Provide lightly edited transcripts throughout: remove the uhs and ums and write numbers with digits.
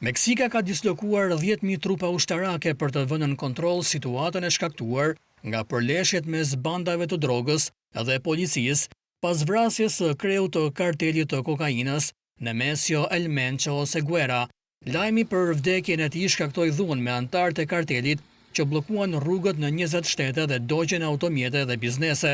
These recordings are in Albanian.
Meksika ka dislokuar 10,000 trupa ushtarake për të vënë nën kontroll situatën e shkaktuar nga përleshjet mes bandave të drogës dhe policisë pas vrasjes së kreut të kartelit të kokainës, Nemesio El Mencho Oseguera. Lajmi për vdekjen e tij shkaktoi dhunë me anëtarët e kartelit që bllokuan rrugët në 20 shtete dhe dogjën automjete dhe biznese.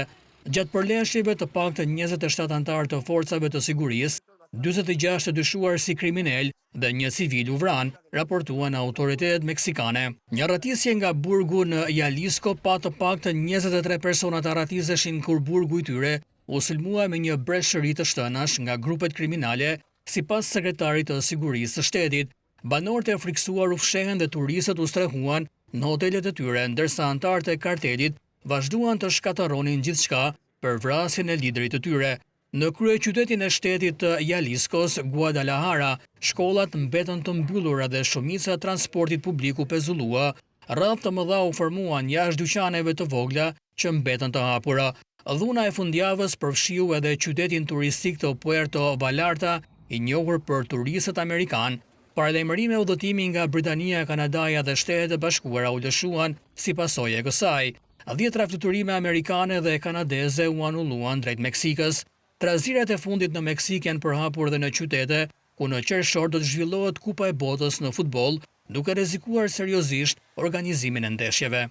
Gjatë përleshjeve të paktën 27 anëtarë të forcave të sigurisë, 46 të dyshuar si kriminel dhe një civil u vran, raportuan autoritetet meksikane. Një arratisje nga burgu në Jalisco pa të paktën 23 persona të arratiseshin kur burgu i tyre u sulmua me një breshëri të shtënash nga grupet kriminale, sipas sekretarit të sigurisë së shtetit. Banorët e friksuar u fshehën dhe turistët u strehuan në hotelet e tyre, ndërsa anëtarët e kartelit vazhduan të shkatërronin gjithçka për vrasjen e liderit të tyre. Në kryeqytetin e shtetit të Jaliscos, Guadalajara, shkollat mbetën të mbyllura dhe shumica e transportit publik u pezullua. Radhë të mëdha u formuan jashtë dyqaneve të vogla që mbetën të hapura. Dhuna e fundjavës përfshiu edhe qytetin turistik të Puerto Vallarta, i njohur për turistët amerikanë. Paralajmërime udhëtimi nga Britania, Kanadaja dhe Shtetet e Bashkuara u lëshuan si pasojë e kësaj. Dhjetra fluturime amerikane dhe kanadeze u anulluan drejt Meksikës. Trazirat e fundit në Meksikë janë përhapur dhe në qytete, ku në qershor do të zhvillohet Kupa e Botës në futboll, duke rrezikuar seriozisht organizimin e ndeshjeve.